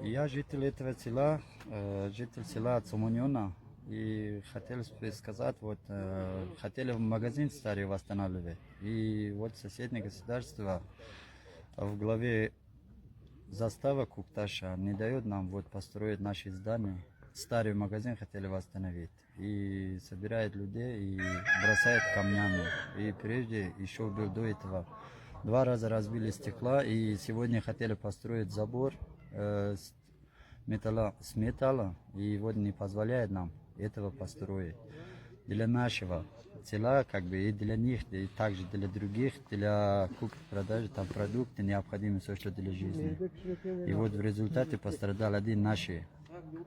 Я житель этого села, житель села Цуманьона, и хотел сказать, вот, хотели магазин старый восстанавливать, и вот соседнее государство в главе застава Кукташа не дает нам вот построить наши здания. Старый магазин хотели восстановить. И собирает людей и бросает камнями. И прежде еще был до этого два раза разбили стекла, и сегодня хотели построить забор с металла, и вот не позволяет нам этого построить. Для нашего села, как бы, и для них, и также для других, для купли-продажи, там продукты необходимы, все, что для жизни. И вот в результате пострадал один наш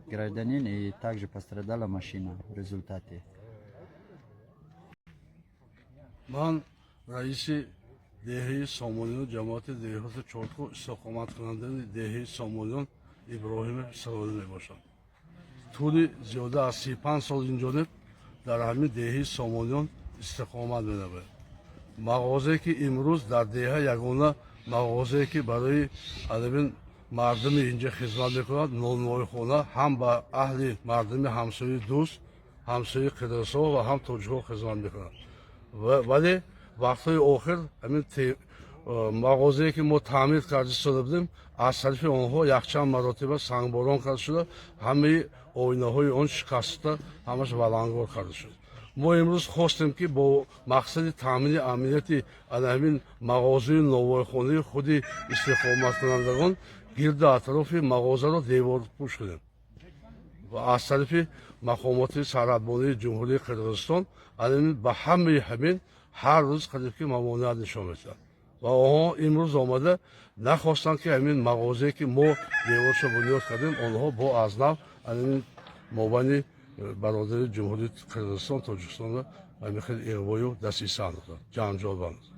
гражданин, и также пострадала машина в результате. Ман раиси деҳаи Сомониён, ҷамоати деҳоти Чорткӯҳ, истиқоматкунандаи деҳаи Сомониён Иброҳими Сароӣ мебошам. Тӯли зиёда аз 35 сол инҷониб дар ҳамин деҳаи Сомониён истиқомат менамояд. Мағозае, ки имрӯз дар деҳа ягона мағозае, ки барои анамин мардуми инҷа хизмат мекунад, нонвойхона, ҳам ба аҳли мардуми ҳамсояи дӯст, ҳамсояи қирғизҳо ва ҳам тоҷикҳо хизмат мекунад. Вале вақтҳои охир ҳамин мағозае, ки мо таъмир карда истода будем, аз тарафи онҳо якчанд маротиба сангборон карда шуда, ҳамаи оинаҳои он шикаста, ҳамаш валангор карда шуд. Мо имрӯз хостем, ки бо мақсади таъмини амнияти ана ҳамин мағозаи новойхонаи худи истиқоматкунандагон гирду атрофи мағозаро деворпӯш кунем ва аз тарафи мақомоти сарҳадбонии Ҷумҳурии Қирғизистон ана ба ҳамаи ҳамин ҳар рӯз қариб ки мамоният нишон медиҳад ва онҳо имрӯз омада нахостанд, ки ҳамин мағозае, ки мо деворшо бунёд кардем, онҳо бо аз нав ҳамин мобайни бародари Ҷумҳурии Қирғизистон, Тоҷикистонро ҳамин хел иғвою дасиса андохтанд, ҷанҷол бандохтанд.